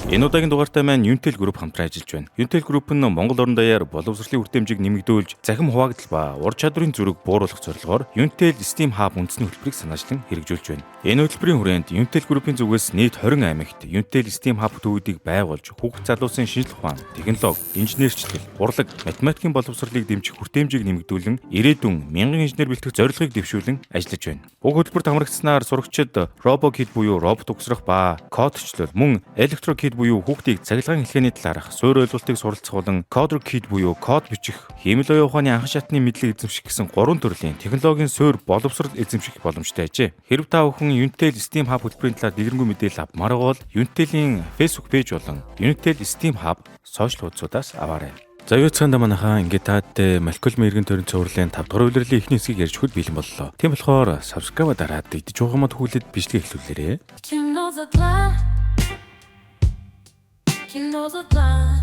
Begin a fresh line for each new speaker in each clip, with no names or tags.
Энэ удаагийн дугаартай маань Unitel Group хамтран ажиллаж байна. Unitel Group нь Монгол орон даяар боловсролын хүртээмжийг нэмэгдүүлж, захим хуваагдал ба ур чадварын зөрүүг бууруулах зорилгоор Unitel STEAM Hub үндэсний хөтөлбөрийг санаачлан хэрэгжүүлж байна. Энэ хөтөлбөрийн хүрээнд Unitel Group-ийн зүгээс нийт 20 аймагт Unitel STEAM Hub төвүүдийг байгуулж, хүүхд залуусын шинжлэх ухаан, технологи, инженерчлэл, урлаг, математикийн боловсролыг дэмжих хүртээмжийг нэмэгдүүлэн, ирээдүйн мянган инженер бэлтгэх зорилгыг дэвшүүлэн ажиллаж байна. Уг хөтөлбөрт хамрагдсанаар сурагчид RoboKid буюу робот угсрах ба кодчлол, мөн ElectroKid буюу хүүхдийг цахилгаан эхлэний талаарх суурь ойлголтыг суралцах болон CoderKid буюу код бичих, хиймэл оюун ухааны анхан шатны мэдлэг эзэмших гэсэн гурван төрлийн технологийн суурь боловсрол эзэмших боломжтой ажээ. Хэрв та бүхэн Unitel STEAM Hub хөтөлбөрийн талаар дэлгэрэнгүй мэдээлэл авмаар бол Unitel-ийн Facebook page болон Unitel STEAM Hub сошиал хуудасуудаас аваарай. За, юу цаанда манайхаа ингээд таадтай Малкольм эргэн тойрон цувралын 5 дахь улирлын эхний хэсгийг ярьж өгөхөд бэлэн боллоо. Тийм болохоор subscribe дараад идэж уугамад хүлээд бичлэг эхлүүлээрэй.
Кино задлаа. Кино задлаа.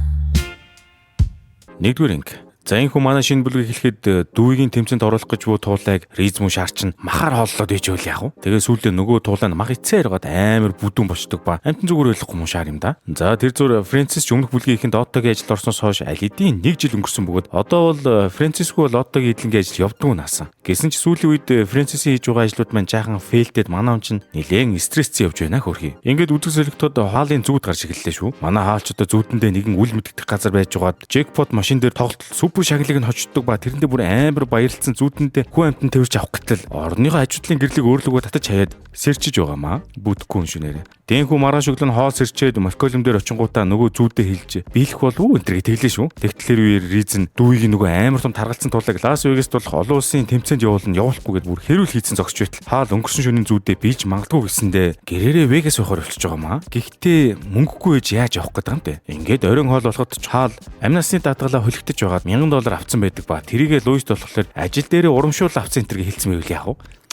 Нэгдүгээр анги. За, энэ хүн манай шинэ бүлгийг хэлэхэд дүүгийн тэмцээнд оруулах гэж буй туулайг Ризмүү шаарчин махаар хооллоод ээж байвал яах вэ? Тэгээ сүүлдээ нөгөө туулай нь мах эцээ яргаад амар бүдүүн болчдөг ба амтан зүгээр ойлгохгүй мөн шаар юм да. За, тэр зүр Фрэнсис ч өмнөх бүлгийн ихэнд Оттогийн ажилд орсноос хойш аль хэдийн нэг жил өнгөрсөн бөгөөд одоо бол Фрэнсисгүй бол Оттогийн эдлэнгийн ажил явдгүй наасан. Гэсэн ч сүүлийн үед Фрэнсисийн хийж байгаа ажлууд маань жаахан fail дээд манай хүн чинь нилээн стрессцэн явж байна хөрхий. Ингээд үзэг солигдоход хаалын зүуд гарч эхэллээ шүү. Манай хаалч одоо зүүдэндээ нэгэн үл мэддэх газар байж байгаад джекпот машин дээр тоглолт супер шагналыг нь хождог ба тэрэндээ бүр амар баярлцсан зүүдэндээ хүн амьтан тэрч авах гэтэл орныхоо ажуудлын гэрлийг өөрлөгөө татаж хаяад сэрчиж байгаамаа. Бүтэхгүй юм шүү нэрэ. Дэнхүү маргааш өглөө нь хоол сэрчээд Малкольм дээр очингуудаа нөгөө зүүдээ хэлж биелэх болов уу энэ тэргээ тэглээ шүү. Тэгтэл үеэр Ризен дүүгийн нөгөө амар том таргалцсан туулайг Лас Вегаст болох олон улсын тэмцээнд явуулна явуулахгүй гэд бүр хэрүүл хийцэн зогсож байтал хаал өнгөрсөн шөнийн зүүдээ биелж магадгүй гэсэндээ гэрээрээ Вегас явахаар болчихж байгаа маа. Гэхдээ мөнгөгүй ээж яаж явах гэдэг юм те. Ингээд оройн хоол болоход ч хаал амь насны даатгалаа хөлөгдөж байгаад 1000 доллар авцсан байдаг ба тэрийгэ Луист болохоор ажил дээрээ урамшуул авцсан энэ тэргээ хэлсэн байвал яах вэ?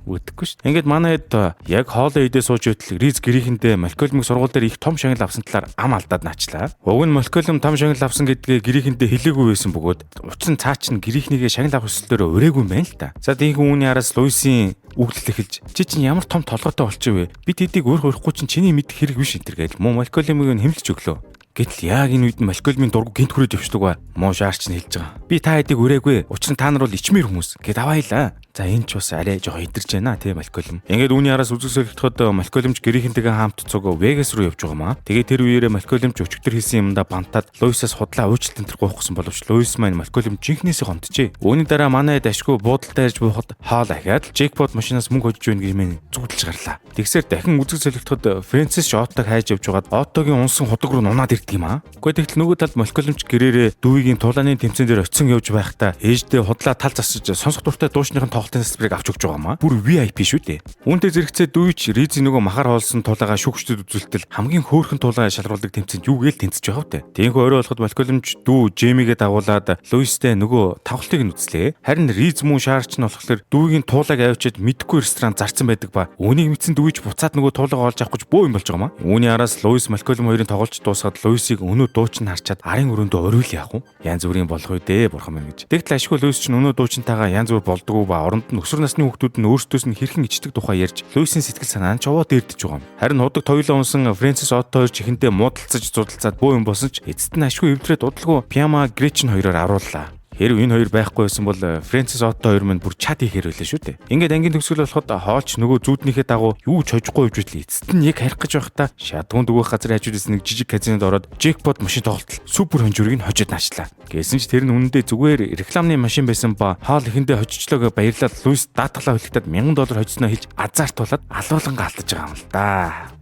Үтгэхгүй шүү. Ингээд манай хэд яг хоолоо идээ сууж байтал Риз гэрээхэндээ Малкольмыг сургууль дээр их том шагнал авсан талаар ам алдаад наачлаа. Уг нь Малкольм том шагнал авсан гэдгээ гэрээхэндээ хэлээгүй байсан бөгөөд учир нь цаа чин гэрээхнийгээ шагнал авах хүслээрээ урээгүй юм байна л та. За, тийхүү үүний араас Луисын үглэл эхэлж, чи чинь ямар том толгойтой болчих вэ? Би тэдийг урих урихгүй чинь чиний мэдэх хэрэг биш энэ төр гэж муу Малкольмыг нь хэмлэж өглөө. Гэтэл яг энэ үед нь Малкольмын дургу гинт хүрээд явчихдаг ба. Муу шаарч нь хэлж байгаа. Би та хэдийг урээгүй. Учир нь та нар бол ичмэр хүмүүс. Гэт аваалаа. За, энэ ч бас арай жоо идэрч байна тий Малкольм. Ингээд үүний араас үзэг солигдоход Малкольмч гэрийнхэнтэйгээ хамт цуг Вегас руу явж байгаа маа. Тэгээ тэр үеэрээ Малкольмч өчигдөр хийсэн юмдаа бантаад Луисаас худлаа уучлалт энэ төр гуйхсан боловч Луис маань Малкольм жинхнээсээ гомдчихээ. Үүний дараа манай дашгүй буудалтай ярьж буухад хоол ахиад л джекпот машинаас мөнгө хожиж байна гэмээр зүудэлж гарлаа. Тэгсээр дахин үзэг солигдоход Фрэнсис ч Оттог хайж явж байгаад Оттогийн унсан худаг руу нунаад ирдэг юм аа. Гэхдээ тэгтэл нөгөө талд Малкольмч гэрээрээ дүүгийн тулааны тэмцээн дээр очисон явж байхдаа ээждээ худлаа тал засаж сонсох дуртай дуучныхын тоглолтын салбарыг авч өгч байгаа маа. Бүр VIP шүү дээ. Үүнтэй зэрэгцээ дүүч Ризийн нөгөө махаар хоолсон тулаагаа шүүгчдэд үзүүлтэл хамгийн хөөрхөн тулаа шалруулдаг тэмцээнд юу гээл тэнцэж байгаа вэ? Тиймээс орой болоход Малкольмч дүү Жемигээ дагуулад Луистэй нөгөө тоглолтыг нь үзлээ. Харин Риз мөн шаарч нь болохоор дүүгийн туулайг авчиад мэдхгүй ресторан зарцсан байдаг ба үүнийг мэдсэн дүүч буцаад нөгөө туулайгаа олж авах гэж бөө юм болж байгаа маа. Үүний араас Луис Малкольм хоёрын тоглолт дуусгаад Луисыг өнөө дуучин харчаад арын өрөөндөө ориул яах вэ? Янз бүрийн болох үү дээ бурхан минь гэж. Тэгтэл ашгүй Луис ч өнөө дуучинтайгаа янз бүр болдгоо ба оронд нь өсвөр насны хүүхдүүд нь өөрсдөөс нь хэрхэн ичдэг тухай ярьж Луисийн сэтгэл санаа нь ч овоо дээрдэж байгаа юм. Харин худаг тойлоо унсан Фрэнсис Отто хоёр ч ихэндээ муудалцаж зудалцаад бөө юм болсон ч эцэст нь ашгүй эвдрээд удалгүй Пиама Гречин хоёроор арууллаа. Хэрв энэ хоёр байхгүй байсан бол Фрэнсис Отто хоёр мань бүр чат хийхээр байлаа шүү дээ. Ингээд ангийн төгсгөл болоход хоолч нөгөө зүүднийхээ дагуу юу ч хожихгүй явж байтал эцэст нь яг харих гэж байхдаа шатгуун дөгөх газрын хажууд исэн нэг жижиг казинонд ороод джекпот машин тоглолтол супер хонжурыг нь хожид наачлаа. Гэсэн ч тэр нь үнэндээ зүгээр рекламны машин байсан ба хоол ихэндээ хожичлоогоо баярлаад Луис даатгалаа хөлөгтөд 1000 доллар хожсноо хэлж азартуулаад алуулангаа алдаж байгаа юм л да.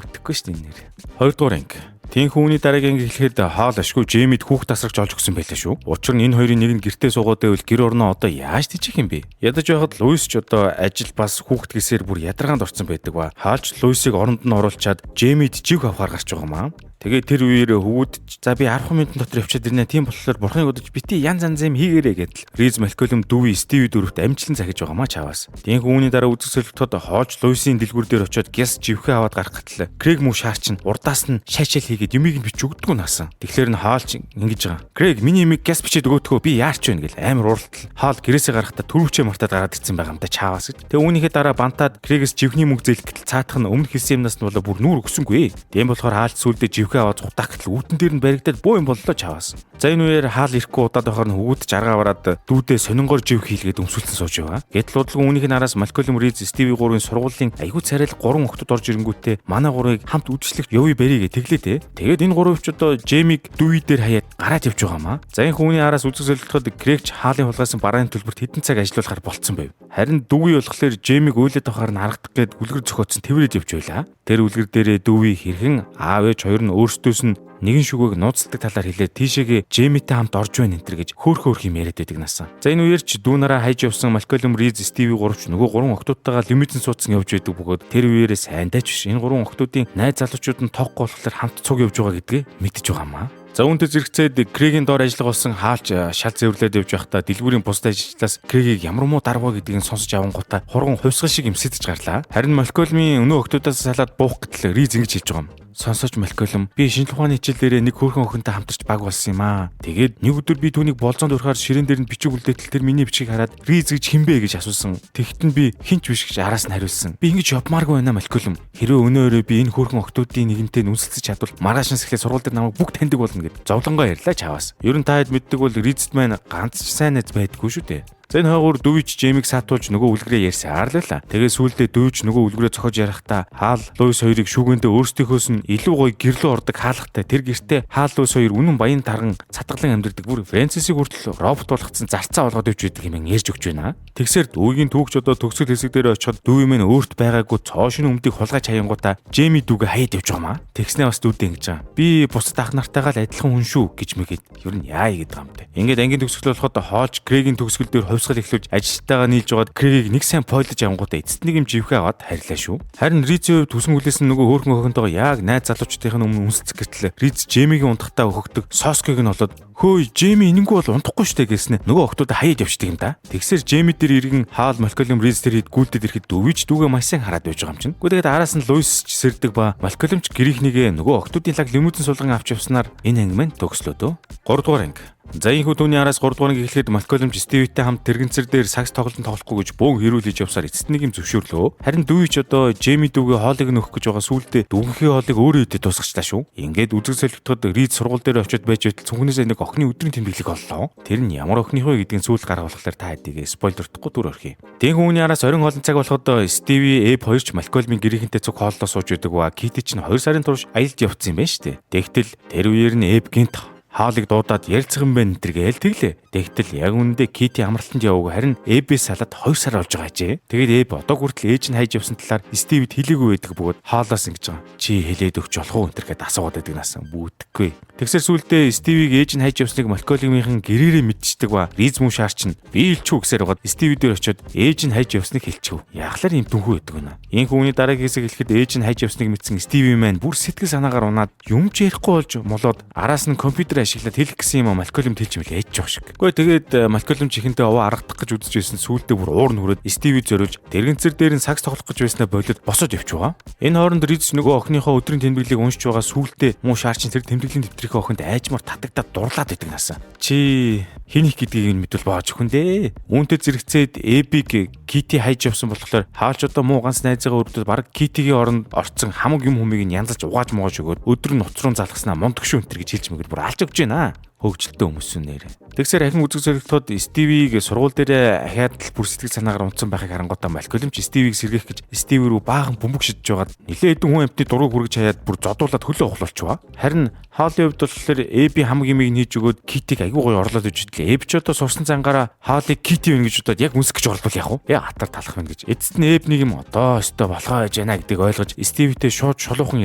Үтгэхгүй шүү дээ энэ нэр. Хоёрдугаар анги. Тинхүү үүний дараагийн анги хэлэхэд хоол ашгүй Жемид хүүхд тасрагч олж өгсөн байлаа шүү. Учир нь энэ хоёрын нэг нь гэртээ суугаад байвал гэр орноо одоо яаж тэжих юм бэ? Ядаж байхад Луис ч одоо ажил бас хүүхд гэсээр бүр ядаргаанд орсон байдаг ба. Хаалч Луисыг оронд нь оруулчаад Жемид жив авахар гарч байгаа маа. Тэгээ тэр үеэр хөвгүүд за би 10 минутын дотор явчаад ирнэ. Тийм болохоор бурхныг бодож бити янз янз юм хийгээрэй гэдэл. Риз Малкольм дүүви Стиви дөрөвт амжилтан захиж байгаа маа чаваас. Тинхүү үүний дараа үзэг солигдоход хоолч Луисийн дэлгүүр дээр очиод гяс живхээ аваад гарах гэтэл Крэг мүү шаарч нь урдаас нь шашаал хийгээд юмыг нь бич өгдөггүй наасан. Тэгэхээр нь хоолч ингэж байгаа. Крэг, миний юмыг гяс бичээд өгөөдгөө би яарч байна гэл амар ууралтал. Хоол гэрээсээ гарахдаа түрүүчээ мартаад гараад ирсэн байгаа юм да чаваас гэж. Тэгээ үүнийхээ дараа бантаад Крэгээс живхний мөнгө зээлэх гэтэл цаатах нь өмнө хэлсэн юмнаас нь болоо бүр нүүр өгсөнгүй. Тийм болохоор хаалт сүулдэ живхээ аваад зутаах гэтэл үүдэн дээр нь баригдаад бөө юм боллоо чаваас. За энэ үеэр хаал ирэхгүй удаад байхаар нь хөвгүүд жаргаа бараад дүүдээ сонингоор жив хийлгээд өмсүүлсэн сууж байгаа. Гэтэл удалгүй үүнийх нь араас Малколм Риз Стиви 3-ын сургуулийн айгүй царайл 3 охтод орж ирэнгүүтээ манай гурыг хамт үдшилэх явъя барья гэ тэглээ те. Тэгээд энэ гурван өвч одоо Жемиг Дүүи дээр хаяад гараад явж байгаа маа. За энэ хүүний араас үзэг солилцоход Грегч хаалын хулгайсан барааны төлбөрт хэдэн цаг ажиллуулахар болцсон байв. Харин Дүүи болохоор Жемиг уйлаад авахар нь харагдах гээд үлгэр зохиоцсон тэврээд явж байлаа. Тэр үлгэр дээрээ Дүүи хэрхэн аав ээж хоёр нь өөрсдөөс нь нэгэн шүгээг нууцладаг талаар хэлээд тийшээгээ Жемитэй хамт орж байна энэ төр гэж хөөх хөөх юм яриад байдаг насан. За энэ үеэр ч дүү нараа хайж явсан Малколм Риз Стиви гуравч нөгөө гурван охтуудтайгаа лимитэн суудсан явж байдаг бөгөөд тэр үеэрээ сайндаач биш. Энэ гурван охтуудын найз залуучууд нь тоохгүй болохоор хамт цуг явж байгаа гэдгээ мэдэж байгаа маа. За үүнтэй зэрэгцээд Крэгийн доор ажиллах болсон хаалч шал зэвэрлээд явж байхдаа дэлгүүрийн бусад ажилчлаас Крэгийг ямар муу дарваа гэдгийг сонсож авангуудаа хурган хувьсгал шиг имсэдэж гарлаа. Харин Малколмын өнөө охтуудаас салаад буух гэтэл Риз ингэж хэлж байгаа юм. Сонсооч Малколм, би шинжлэх ухааны хичээлдээрээ нэг хөөрхөн охинтой хамтарч баг болсон юм аа. Тэгээд нэг өдөр би түүнийг болзоонд өрхөөр ширээн дээр нь бичиг үлдээтэл тэр миний бичгийг хараад Риз гэж хинбэ гэж асуусан. Тэгт нь би хинч биш гэж араас нь хариулсан. Би ингэж явмааргүй байна Малколм. Хэрвээ өнөө өрөө би энэ хөөрхөн охтуудын нэгэнтэй нүсэлцэж чадвал маргааш эхлээ сургууль дээр намайг бүгд таньдаг болно гэд зовлонгоо ярьлаа чаваас. Ер нь та хэд мэддэг бол Ризэд маань ганц ч сайн найз байдаггүй шүү дээ. За энэ хойгуур Дүүвич Жемиг саатуулж нөгөө үлгэрээ ярьсаар л байлаа. Тэгээ сүүлдээ Дүүвич нөгөө үлгэрээ зохиож ярихтаа Хаал Луис хоёрыг шүүгэндээ өөрсдийнхөөс нь илүү гоё гэрлүү ордог хаалгатай тэр гэртээ Хаал Луис хоёр үнэн баян тарган цатгалан амьдардаг бүр Фрэнсисийг хүртэл робот болгоцсон зарцаа болгоод явж байдаг юм ярьж өгч байна. Тэгсэр Дүүгийн түүгч одоо төгсгөл хэсэг дээр очиход Дүү юм өөрт байгаагүй цоо шинэ өмдийг хулгайч хаянгуудаа Жеми дүүгээ хаяад явж байгаа маа. Тэгснээ бас дүүдээ ингэж байгаа. Би бусад ах нартайгаа л адилхан хүн шүү гэж мэгээд ер нь яа гэдэг юм те. Ингээд ангийн төгсгөл болоход хоолж Крэгийн төгсгөл дээр хувьсгал эхлүүлж ажилтайгаа нийлж байгаад Крэгийг нэг сайн пойлож авангуудаа эцэст нэг юм живхээ аваад харилаа шүү. Харин Ризийн хувьд төсөн хүлээсэн нөгөө хөөрхөн охинтойгоо яг найз залуучдын өмнө үнсэлцэх гэтэл Риз Жемигийн унтахтаа өгөгдөг соскыг нь олоод хөөе Жеми энэнгүй бол унтахгүй штэ гэснэ нөгөө охтуудаа хаяад явчихдаг юм да. Тэгсэр Жеми дээр иргэн Хаал Малколм Риз тэр хэд гүйлдэд ирэхэд дөвич дүүгээ маш сайн хараад байж байгаа юм чинь. Гэхдээ тэгээд араас нь Луис ч сэрдэг ба Малколм ч гэрийнхнийгээ нөгөө охтуудын лаг лимузин сулган авч явснаар энэ анги мань төгслөө дөө. 3 дугаар анги. За энэ хүү түүний араас 3 дугаар анги эхлэхэд Малколм ч Стивитэй хамт тэрэгцэр дээр сакс тоглолтод тоглохгүй гэж бөөн хэрүүл хийж явсаар эцэст нэг юм зөвшөөрлөө. Харин Дүүич одоо Жеми дүүгээ хоолыг нөхөх гэж байгаа сүүлдээ дүүнхээ хоолыг өөрөө идэ дуусгачлаа шүү. Ингээд үзэг солигдоход Риз сургууль дээр очиод байж байтал цүнхнээсээ нэг охины өдрийн тэмдэглэг оллоо. Тэр нь ямар охиных вэ гэдгийг сүүл гарга болохоор та хэдийгээ spoiler-дохгүй түр орхий. Тэн хүүний араас 20 олон цаг болоход Стиви, Эб хоёр ч Малколмын гэрийнхэнтэй цуг хооллоо сууж байдаг ба Кити чинь 2 сарын турш аялж явцсан юм байна шүү дээ. Тэгтэл тэр үеэр нь Эб гинт хаалыг дуудаад ярилцах юм байна энэ гээл тэглээ. Тэгтэл яг үнэндээ Кити амралтанд яваагүй харин Эбээс салаад 2 сар болж байгаа ажээ. Тэгээд Эб одоо хүртэл ээж нь хайж явсан талаар Стивэд хэлээгүй байдаг бөгөөд хаалаас ингэж байгаа. Чи хэлээд өгч болох уу энэ гээд асуугаад байдаг насан бүүтгэхгүй. Тэгсэр сүүлдээ Стивийг ээж нь хайж явсныг Малколмийнхан гэрээрээ мэдчихдэг ба Риз мүү шаарч нь би илчүү гэсээр байгаад Стиви дээр очиод ээж нь хайж явсныг хэлчихв. Яхалаар юм түнхүү байдаг байна. Энэ хүүний дараагийн хэсэг хэлэхэд ээж нь хайж явсныг мэдсэн Стиви маань бүр сэтгэл санаагаар унаад юм ч ярихгүй болж молоод араас нь компьютер ашиглаад хэлэх гэсэн юм Малколмд хэлж мэл ээж жоох шиг. Гэхдээ тэгээд Малколм чихэнтэй овоо аргадах гэж үзэж байсан сүүлдээ бүр уур нь хүрээд Стиви зориулж тэрэгцэр дээр нь сакс тоглох гэж байснаа болоод босоод явж байгаа. Энэ хооронд Риз нөгөө охиныхоо өдрийн тэмдэглэлийг уншиж байгаа сүүлдээ муу шаарчин тэр тэмдэглэлийн дэвтрийнхээ охинд айжмаар татагдаад дурлаад байдаг насаа. Чи хэн их гэдгийг нь мэдвэл боож өгөн дээ. Үүнтэй зэрэгцээд Эбиг Кити хайж явсан болохоор хаалч одоо муу ганц найзыгаа өргөдөд баг Китигийн оронд орцсон хамаг юм хүмийг нь янзалж угааж муугаж өгөөд өдөр нь нуц руу залгаснаа мундаг шүү энтер гэж хэлж мэгэд бүр алж өгч байна. Хөгжилтэй хүмүүс нэрэ. Тэгсэр ахин үзэг солигдоход Стивийг сургууль дээр ахиад л бүр сэтгэл санаагаар унтсан байхыг харангуйтаа Малколм ч Стивийг сэргээх гэж Стиви рүү баахан бөмбөг шидэж байгаад нилээ хэдэн хүн амьтны дургуг хүргэж хаяад бүр зодуулаад хөлөө ухлуулчихва. Харин Хаалын хувьд болохоор Эби хамаг имийг нь хийж өгөөд Китиг айгүй гоё орлоод иж идлээ. Эб ч одоо сурсан зангаараа Хаалыг Кити байна гэж бодоод яг үнсэх гэж орлол яах вэ? Яа атар талах байна гэж. Эцэст нь Эб нэг юм одоо өстой болохоо байж байна гэдгийг ойлгож Стивтэй шууд шулуухан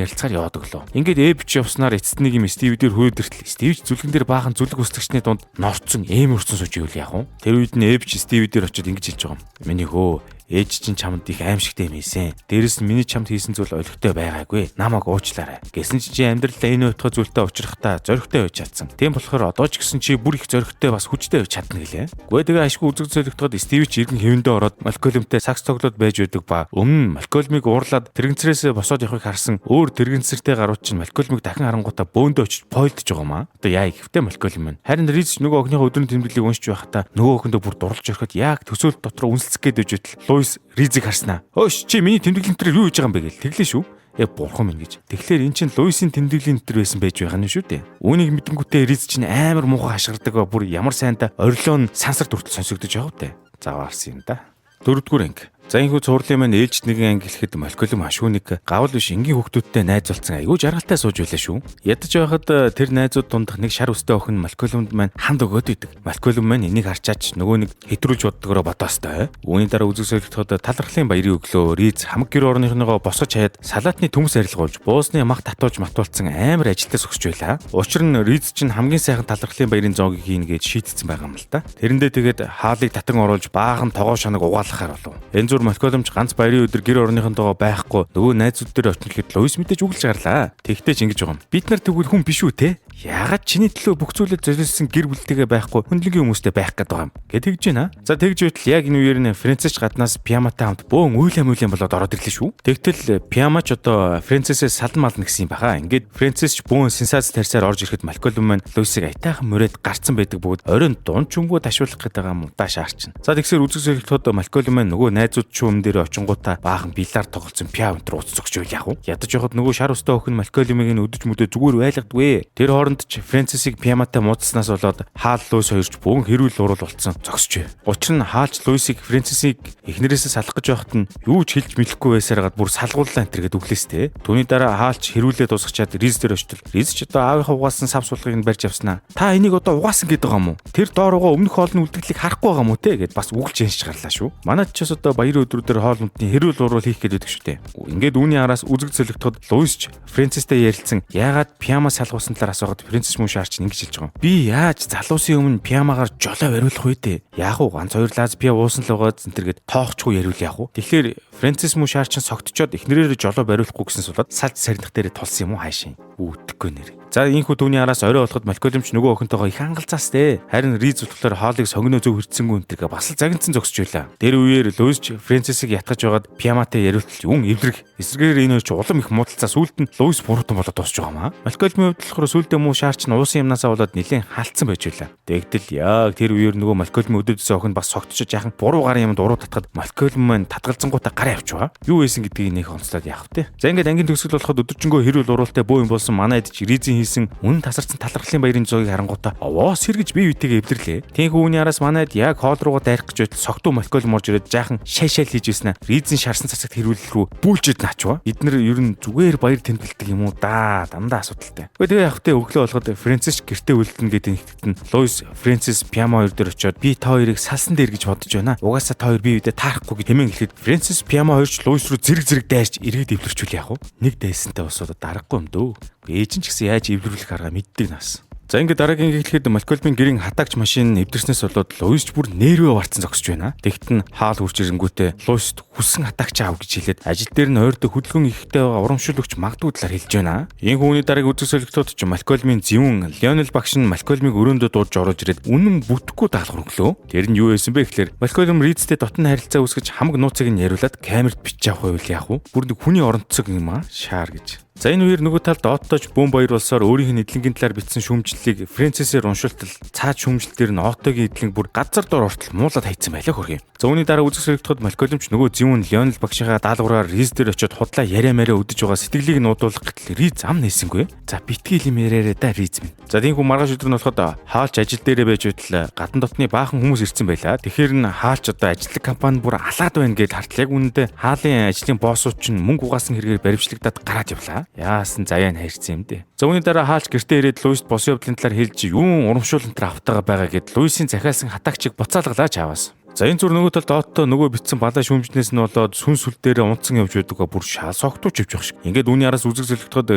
ярилцахаар яваад өглөө. Ингээд Эб ч явснаар эцэст нэг юм Стив дээр хөөд иртэл Стив ч зүлгэн дээр баахан зүлэг үсгэгчний дунд норцсон эм өрцөн сууж ивэл яах вэ? Тэр үед нь Эб ч Стиви дээр очиод ингэж хэлж байгаа юм. Миний хөө ээж чинь чамд их аимшигтэй юм хийсэн. Дээрэс нь миний чамд хийсэн зүйл олигтой байгаагүй. Намайг уучлаарай. Гэсэн чи чи амьдралаа энэ утга зүйлтэй учрахтаа зоригтой байж чадсан. Тийм болохоор одоо ч гэсэн чи бүр их зоригтой бас хүчтэй байж чадна гэлээ. Гүй тэгээ ашгүй үзэг зөлөгдөхөд Стиви ч иргэн хэвэндээ ороод Малколмтай сакс тоглоод байж байдаг ба өмнө нь Малколмыг уурлаад тэрэгцрээс босоод явахыг харсан өөр тэрэгцэртэй гарууд чинь Малколмыг дахин харангуйтаа бөөндөө очиж пойлдож байгаа маа. Одоо яа гэвтэй Малколм маань. Харин Риз нөгөө охиныхоо өдрийн тэмдэглэлийг уншиж байхдаа нөгөө охиндоо бүр дурлж орхиод яг төсөөлт дотор үнсэлцэх гээд байж байтал Луис Ризийг харснаа. Хөөш чи миний тэмдэглэн дээр юу хийж байгаа юм бэ гэл тэглээ шүү. Бурхан минь гэж. Тэгэхээр эн чинь Луисын тэмдэглэлийн дээр байсан байж байгаа нь шүү дээ. Үүнийг мэдэнгүүтээ Риз чинь амар муухай хашгирдаг ба бүр ямар сайнда орилоо нь сансар хүртэл сонсогдож байгаа үтэй. Заваарсан юм да. Дөрөвдүгээр анги. За энэхүү цувралын маань ээлжид нэгэн анги гэхэд Малколм ашгүй нэг гавл биш энгийн хүүхдүүдтэй найз болсон айгүй жаргалтай сууж байлаа шүү. Ядаж байхад тэр найзууд дундах нэг шар өстэй охин Малколмд маань ханд өгөөд идэг. Малколм маань энийг харчаач нөгөө нэг хэтрүүлж боддогороо бодоостой. Үүний дараа үзэг солигдоход талархлын баярын өглөө Риз хамаг гэр орныхныгоо босгож хаяад салаатны төмс арилгуулж буусны мах татууж матуулсан амар ажилтаа сөхсөж байлаа. Учир нь Риз чинь хамгийн сайхан талархлын баярын зоогийг хийнэ гэж шийдсэн байгаа юм л та. Тэрэндээ тэгээд хаалыг татан оруулж баахан тогоо шанаг угаалгахаар болов. Энэ зүр Малколмч ганц баярын өдөр гэр орныхонтойгоо байхгүй нөгөө найзууд дээр очно гэхэд Луис мэдээж үгэлж гарлаа. Тэгтээ ч ингэж байгаа юм. Бид нар тэгвэл хүн биш үү те? Яагаад чиний төлөө бүх зүйлээ золиосон гэр бүлтэйгээ байхгүй хөндлөнгийн хүмүүстэй байх гээд байгаа юм? Гэж тэгж байна. За тэгж байтал яг энэ үеэр нь Фрэнсис гаднаас Пиаматай хамт бөөн уйлаа муйлаа болоод ороод ирлээ шүү. Тэгтэл Пиамач одоо Фрэнсисээс салан мална гэсэн юм баха. Ингээд Фрэнсис ч бөөн сенсац тарьсаар орж ирэхэд Малколм маань Луисыг аятайхан мөрөөд гарцсан байдаг бөгөөд оройн дунд чүмгүү ташуулах гэдэг юм удаа шаарчин. За тэгсээр үзэг солигдоход Малколм маань нөгөө найзууд чүүм дээр очингуудаа баахан билар тоглолцсон пиа өнтер уц зогсож байл яах вэ? Ядаж явахад нөгөө шар өстэй охин Малколмыг нь өдөж мүдэ зүгээр байлгадгүй. Тэр хооронд ч Фрэнсисийг Пиаматай муудснаас болоод Хаал Луис хоёрч бөөн хэрүүл уруул болцсон зогсжээ. Учир нь Хаалч Луисыг Фрэнсисийг эхнэрээсээ салах гэж байхад нь юу ч хэлж мэдэхгүй байсаар гад бүр салгууллаа энэ төр гэд өглөөс те. Түүний дараа Хаалч хэрүүлээ дуусгачаад Риз дээр очтол. Риз ч одоо аавынхаа угаасан сав сулгыг нь барьж явснаа. Та энийг одоо угаасан гэдэг байгаа юм уу? Тэр доор угаа өмнөх хоолны үлдэгдлийг харахгүй байгаа юм уу те гэд бас үгэлж яншиж гарлаа шүү. Манай ч бас одоо баярын өдрүүдээр хоол хүндний хэрүүл уруул хийх гээд байдаг шүү дээ. Ингээд үүний араас үзэг солигдоход Луис ч Фрэнсистэй ярилцсан яагаад Пиама салгуулсан талаар асуугаад Фрэнсис мөн шаарч ингэж хэлж байгаа юм. Би яаж залуусын өмнө Пиамагаар жолоо бариулах вэ дээ? Яг уу ганц хоёр лаз пиа уусан л байгаа зэнтэр гээд тоохчгүй яриул яах вэ? Тэгэхээр Фрэнсис мөн шаарч согтчоод эхнэрээрээ жолоо бариулахгүй гэсэн сулаад салж сарних дээрээ тулсан юм уу хайшин. Үтгэхгүй нэр. За ийхүү түүний араас орой болоход Малколмч нөгөө охинтойгоо их хангалзаас те. Харин Риз болохоор хоолыг сонгино зөв хэрцсэнгүү энтергээ бас л загинцсан зогсож байлаа. Тэр үеэр Луис ч Фрэнсисийг ятгах байгаад Пиаматай яриултал юун эвлэрэх. Эсрэгээр энэ хоёр ч улам их муудалцаа сүүлд нь Луис буруутан болоод дуусч байгаа юм аа. Малколмын хувьд болохоор сүүлдээ муу шаарч нь уусан юмнасаа болоод нэлээд халдсан байж байлаа. Тэгтэл яг тэр үеэр нөгөө Малколмын өдөөдсөн охин бас согтчиж яхан буруу гарын юмд уруу татхад Малколм маань татгалзангуудаа гараа явчихваа. Юу байсан гэдгийг нэх онцлоод яах вэ? За ингээд ангийн төгсгөл болоход өдөржингөө хэрүүл уруултай бөө юм болсон манай эд ч Ризийн хийсэн үнэн тасарсан талархлын баярын зоогийг харангуйтаа овоо сэргэж бие биетэйгээ эвлэрлээ. Тэнхүү үүний араас манайд яг хоол руугаа дайрах гэж байтал согтуу Малколм орж ирээд жаахан шай шайл хийж байснаа Ризийн шарсан цацагт хэрүүлэл рүү бүүлжээд наачва. Эднэр ер нь зүгээр баяр тэмдэглэдэг юм уу да дандаа асуудалтай. Гэхдээ тэгээ явах тэ өглөө болоход Фрэнсис гэртээ үлдэнэ гэдэг нэгтгэд нь Луис Фрэнсис Пиама хоёр дээр очиод би та хоёрыг салсан дээр гэж бодож байна. Угаасаа та хоёр бие биедээ таарахгүй гэж хэмээн хэлэхэд Фрэнсис Пиама хоёр ч Луис руу зэрэг зэрэг дайрч эргээд эвлэрчүүл яах вэ? Нэг дайсантай босоод даргагүй юм дөө. Ээж нь ч гэсэн яаж эвлэрүүлэх арга мэддэг нас. За ингээд дараагийн хэлэхэд Малколмын гэрийн хатаагч машин эвдэрснээс болоод Луис ч бүр нервээ варцсан зогсож байна. Тэгт нь хаал хурж ирэнгүүтээ Луист хүссэн хатаагч аав гэж хэлээд ажил дээр нь ойрдог хөдөлгөөн ихтэй байгаа урамшуул өгч магадгүй талаар хэлж байна. Ийм хүмүүний дараагийн үзэг солигдоход ч Малколмын зэвүүн Леонел багш нь Малколмыг өрөөндөө дуудаж оруулж ирээд үнэн бүтэхгүй даалгавар өглөө. Тэр нь юу байсан бэ гэхээр Малколм Ризтэй дотн харилцаа үүсгэж хамаг нууцыг нь яриулаад камерт бичиж авах байвал яах вэ? Бүр нэг хүний оронцог юм аа шаар гэж. За энэ үеэр нөгөө талд Отточ бөөн баяр болсоор өөрийнх нь эдлэнгийн талаар бичсэн шүүмжлэлийг Фрэнсисээр уншуултал цаад шүүмжлэл дээр нь Оттогийн эдлэнг бүр газар дор ортол муулаад хайцсан байлаа хөрхий. За үүний дараа үзэг солигдоход Малколмч нөгөө зэвүүн Леонел багшийнхаа даалгавраар Риз дээр очиод худлаа яриа мараа өдөж байгаа сэтгэлийг нуудуулах гэтэл Риз ам нээсэнгүй. За битгий юм яриараа да Риз минь. За тиймгүй маргааш өдөр нь болоход хаалч ажил дээрээ байж байтал гадна дотны баахан хүмүүс ирсэн байлаа. Тэгэхээр нь хаалч одоо ажиллаг компани бүр алаад байна гэж хартал яг үүндээ хаалын ажлын боссууд чинь мөнгө угаасан хэрэгээр баримтлагдаад гараад явлаа. Яасан заяа нь хайрцсан юм дээ. За үүний дараа хаалч гэртээ ирээд Луист босын явдлын талаар хэлж юун урамшуулан төр автагаа байгаа гэд Луисын захиалсан хатаагчийг буцаалгалаа чаавас. За энэ зүр нөгөө талд Отто нөгөө битсэн балаа шүүмжнээс нь болоод сүн сүл дээр унтсан явж байдаг бүр шал согтууч явж байх шиг. Ингээд үүний араас үзэг зөлөгдөхөд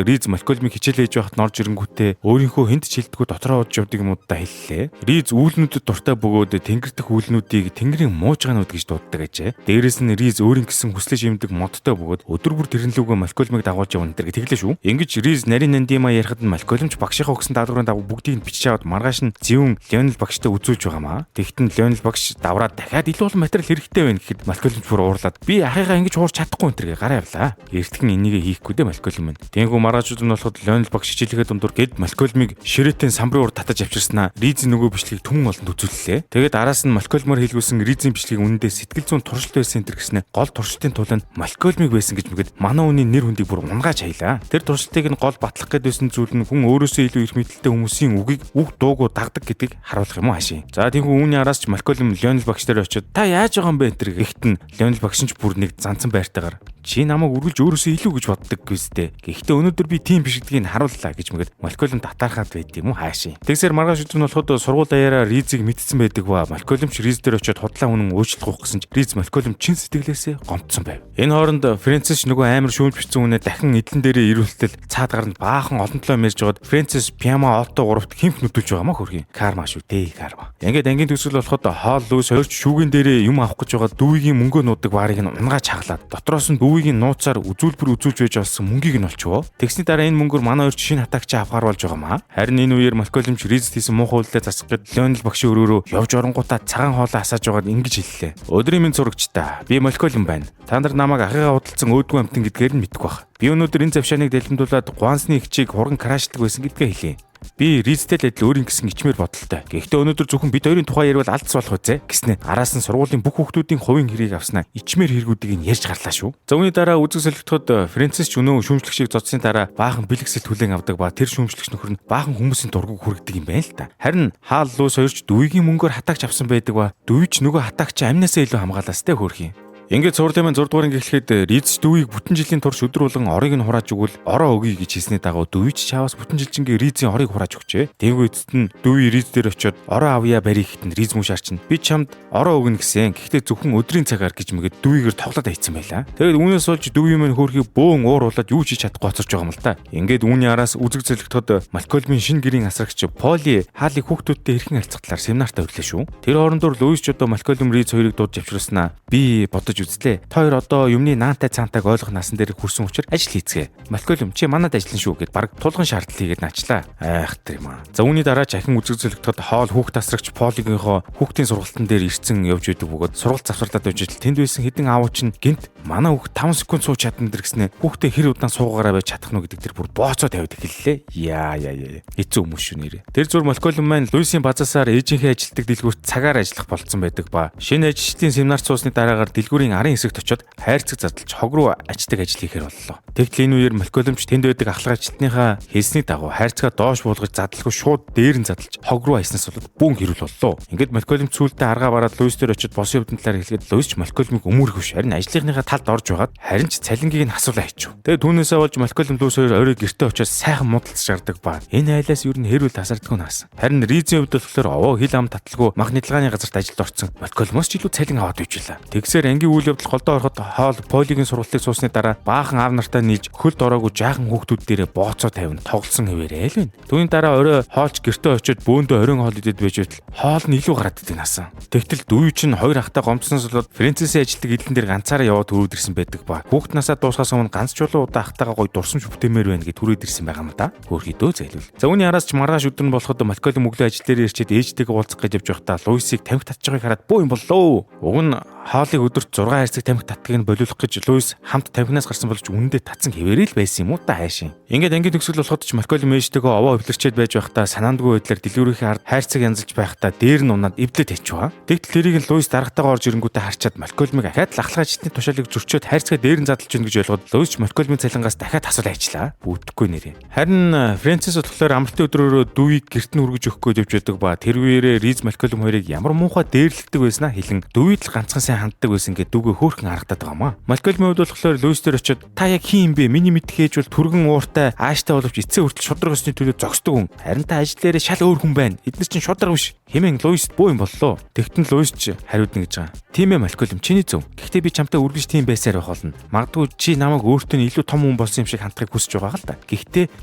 Риз Малколмыг хичээлээ хийж байхад норж ирэнгүүтээ өөрийнхөө хүнд ч хилдэггүй дотроо удаж явдаг юмудаа хэллээ. Риз үүлнүүдэд дуртай бөгөөд тэнгэр дэх үүлнүүдийг тэнгэрийн муужгаанууд гэж дууддаг ажээ. Дээрээс нь Риз өөрийн гэсэн хүслээ шимдэг модтой бөгөөд өдөр бүр тэрэн лүүгээ Малколмыг дагуулж явна гэдэг тэглээ шүү. Ингэж Риз нарийн нандима ярихад нь Малколмч багшийнхаа өгсөн даалгаврын дагуу бүгдийг нь бичиж аваад маргааш нь зэвүүн Леонел багштай үзүүлж байгаамаа. Тэгтэн Леонел багш давраад дахиад илүү олон материал хэрэгтэй байна гэхэд Малкольм бүр уурлаад би ахыгаа ингэж хуурч чадахгүй энэ тэргээ гараа явлаа. Эртхэн энийгээ хийхгүй дээ Малкольм минь. Тэнгүү маргааш өдөр нь болоход Лионел багш хичээлийнхээ дундуур гэд Малкольмыг ширээтэй самбарын урд татаж авчирснаа Ризийн нөгөө бичлэгийг түн олонд үзүүллээ. Тэгээд араас нь Малкольмоор хийлгүүлсэн Ризийн бичлэгийг үнэндээ сэтгэл зүйн туршилт байсан энэ төр гэснэ гол туршилтын тулаанд Малкольмыг байсан гэж мэгэд манай үний нэр хүндийг бүр унгааж хаялаа. Тэр туршилтыг нь гол батлах гээд байсан зүйл нь хүн өөрөөсөө илүү эрх мэдэлтэй хүмүүсийн үгийг үг дуугүй дагдаг гэдгийг харуулах юм уу хаашийн. За тийхүү үүний араас ч Малкольм Лионел багш дээр очиод та яаж байгаа юм бэ энэ төр гэхэд нь Лионел багш нь ч бүр нэг занцсан байртайгаар чи намайг үргэлж өөрөөсөө илүү гэж боддог гэвстэй. Гэхдээ өнөөдөр би тийм биш гэдгийг харууллаа гэж мэгэд Малкольм татаархаад байд юм уу хаашийн. Тэгсээр маргааш өдөр нь болоход сургууль даяараа Ризийг мэдсэн байдаг ба Малкольм ч Риз дээр очиод худлаа үнэн уучлах уух гэсэн ч Риз Малкольм чин сэтгэлээсээ гомдсон байв. Энэ хооронд Фрэнсис нөгөө амар шүүмж бичсэн үнэ дахин эдлэн дээрээ ирүүлтэл цаад гаранд баахан олон толоо мэрж жоод Фрэнсис Пиама Отто 3-т химх нүдүүлж байгаа маа хөрхийн. Карма шүү дээ карма. Ингээд ангийн төгсгөл болоход хоол лүүс хоёрч шүүгэн дээрээ юм авах гэж байгаа дүүгийн мөнгөө нуудаг баарыг нь унгааж хаглаад дотроос нь дүүгийн нууцаар үзүүлбэр үзүүлж байж олсон мөнгийг нь олчвоо. Тэгсний дараа энэ мөнгөөр манай хоёрч шинэ хатагч авахар болж байгаа маа. Харин энэ үеэр Малкольмч Ризт хийсэн муухай үйлдэлээ засах гээд Лионел багшийн өрөөрөө явж оронгуудаа цагаан хоолой асааж байгаад ингэж хэллээ. Өдрийн минь зурагчтай. Би Малкольм байна. Та нар намайг ахыгаа худалдсан өөдгөө амтан гэдгээр нь мэдэх бах. Би өнөөдөр энэ завшааныг дэлгэмдүүлээд Гуансны эгчийг хурган крашдаг байсан гэдгээ хэлье. Би Ризтэй л адил өөрийн гэсэн ичмэр бодолтой. Гэхдээ өнөөдөр зөвхөн бид хоёрын тухай ярил алдс болох үзэ гэснэ. Араас нь сургуулийн бүх хүүхдүүдийн хувийн хэргийг авснаа ичмэр хэрэгүүдийг нь ярьж гарлаа шүү. За үүний дараа үзэг солигдоход Фрэнсис ч өнөө шүүмжлэгчийг зодсны дараа баахан бэлгэсэл хүлээн авдаг ба тэр шүүмжлэгч нөхөр нь баахан хүмүүсийн дургуг хүргэдэг юм байна л та. Харин хаал луус хоёрч дүүгийн мөнгөөр хатаагч авсан байдаг ба дүүч нөгөө хатаагч амнасаа илүү хамгаалаастай хөөрхий. Ингээд цувралын маань 6 дугаар анги эхлэхэд Риз дүүийг бүтэн жилийн турш өдөр болгон орыг нь хурааж өгвөл ороо өгье гэж хэлсний дагуу дүүч чаавас бүтэн жилчингээ Ризийн орыг хурааж өгчээ. Тэнгүү эцэст нь дүү Риз дээр очиод ороо авъя барь гэхэд нь Риз мөн шаарчин. Би чамд ороо өгнө гэсэн. Гэхдээ зөвхөн өдрийн цагаар гэж мэгэд дүүгээр тоглоод айцсан байлаа. Тэгээд үүнээс болж дүүгийн мань хөөрхий бөөн уур уулаад юу ч хийж чадахгүй хоцорч байгаа юм л та. Ингээд үүний араас үзэг зөлөгдөхөд Малкольмын шинэ гэрийн асрагч Поли хаалыг хүүхдүүдтэй хэрхэн харьцах талаар семинартаа өглөө шүү. Тэр хоорондоор Луис ч одоо Малкольм Риз хоёрыг дуудаж авчирснаа. Би бодож үзлээ. Та хоёр одоо юмны наантай цаантайг ойлгох насан дээр хүрсэн учраас ажил хийцгээе. Малкольм чи манад ажиллана шүү гэд баг тулгын шаардлага хийгээд наачлаа. Айх тэр юм аа. За үүний дараа ч ахин үзэг зөлөгдөхөд хоол хүүхд тасрагч Полигийнхоо хүүхдийн сургалтын дээр ирсэн явж идэг бөгөөд сургалт завсарлаад явж идэл тэнд байсан хэдэн аав чинь гинт манай хүүхд 5 секунд сууж чадна дэр гэснэ хүүхдээ хэр удаан суугаараа байж чадах нь гэдэг тэр бүр бооцоо тавиад эхэллээ. Яа яа яа. Хэцүү хүмүүс шүү нэрээ. Тэр зүр Малкольм маань Луисийн базаасаар ээжийнхээ ажилтдаг дэлгүүрт цагаар ажиллах болцсон байдаг ба шинэ ажилчдын семинар суусны дараагаар дэлгүүрийн арын хэсэгт очиод хайрцаг задлж хог руу ачдаг ажил хийхээр боллоо. Тэгтэл энэ үеэр Малкольмч тэнд байдаг ахлах ажилтныхаа хэлсний дагуу хайрцгаа доош буулгаж задлахгүй шууд дээр нь задлж хог руу аяснаас болоод бүүн хэрүүл боллоо. Ингээд Малкольм сүүлдээ аргаа бараад Луис дээр очиод босын өвдөн талаар хэлгээд Луис ч Малкольмыг өмөрөх биш харин ажлынхныхаа талд орж байгаад харин ч цалингийг нь асуулаа хийчихв. Тэгээд түүнээсээ болж Малкольм Луис хоёр орой гэртээ очиод сайхан муудалцаж гардаг ба энэ айлаас ер нь хэрүүл тасардгүй наасан. Харин Ризийн хувьд болохоор овоо хил ам татлгүй мах нялгааны газарт ажилд орсон Малкольмоос ч илүү цалин аваад явжлаа. Тэгсээр ангийн үйл явдал голдоо ороход хоол Полигийн сургалтыг суусны дараа баахан аав нартай нийлж хөлд ороогүй жаахан хүүхдүүд дээрээ бооцоо тавина тоглосон хэвээрээ л байна. Түүний дараа орой хоолч гэртээ очиод бөөндөө оройн хоол идээд байж байтал хоол нь илүү гараад идэг насан. Тэгтэл дүү чинь хоёр ахтай гомдсноос болоод Фрэнсисийн ажилтдаг эдлэн дээр ганцаараа яваад төрөөд ирсэн байдаг ба. Хүүхд насаа дуусгаас өмнө ганц чулуу удаа ахтайгаа гой дурсамж бүтээмээр байна гэж түрээд ирсэн байгаа юм да. Хөөрхийдөө зайлвал. За үүний араас ч маргааш өдөр нь болоход Малкольм өглөө ажил дээр ирчээд ээжтэйгээ уулзах гэж явж байхдаа Луисыг тамхи татж байгааг хараад бөө юм боллоо. Уг нь хоолыг өдөрт 6 хайрцаг тамхи татгийг нь болиулах гэж Луис хамт тамхинаас гарсан болж үнэндээ татсан хэвээрээ л байсан юм уу та хайшин. Ингээд ангийн төгсгөл болоход ч Малкольм ээжтэйгээ овоо өвлөрчээд байж байхдаа санаандгүй байдлаар дэлгүүрийнхээ ард хайрцаг янзалж байхдаа дээр нь унаад эвдлээ тавьчихва. Тэгтэл тэрийг нь Луис даргатайгаа орж ирэнгүүтээ харчаад Малкольмыг ахаад л ахлах ажилтны тушаалыг зөрчөөд хайрцгаа дээр нь задлж гин гэж ойлгоод Луис ч Малкольмын цалингаас дахиад асуул ажиллаа. Бүтэхгүй нэрээ. Харин Фрэнсис болохоор амралтын өдрөөрөө дүүийг гэрт нь хүргэж өгөх гэж явж байдаг ба тэр үеэрээ Риз Малкольм хоёрыг ямар муухай дээрлэгдэг байснаа хэлэн дүүид л ганцхан сайн ханддаг байсан гэд дүүгээ хөөрхөн харагдаад байгаа юм аа. Малкольмын хувьд болохоор Луис дээр очиод та яг хин юм бэ? Миний мэдэх ээж бол түргэн ууртай ааштай боловч эцсийн хүртэл шудраг өсний төлөө зогсдог хүн. Харин та ажил дээрээ шал өөр хүн байна. Эднэр чинь шудраг биш. Хэмээн Луист бөө юм боллоо. Тэгтэн Луис ч хариуд нь гэж байгаа. Тийм ээ Малкольм чиний зөв. Гэхдээ би чамтай үргэлж тийм байсаар байх болно. Магадгүй чи намайг өөртөө нь илүү том хүн болсон юм шиг хандахыг хүсэж байгаа л да. Гэхдээ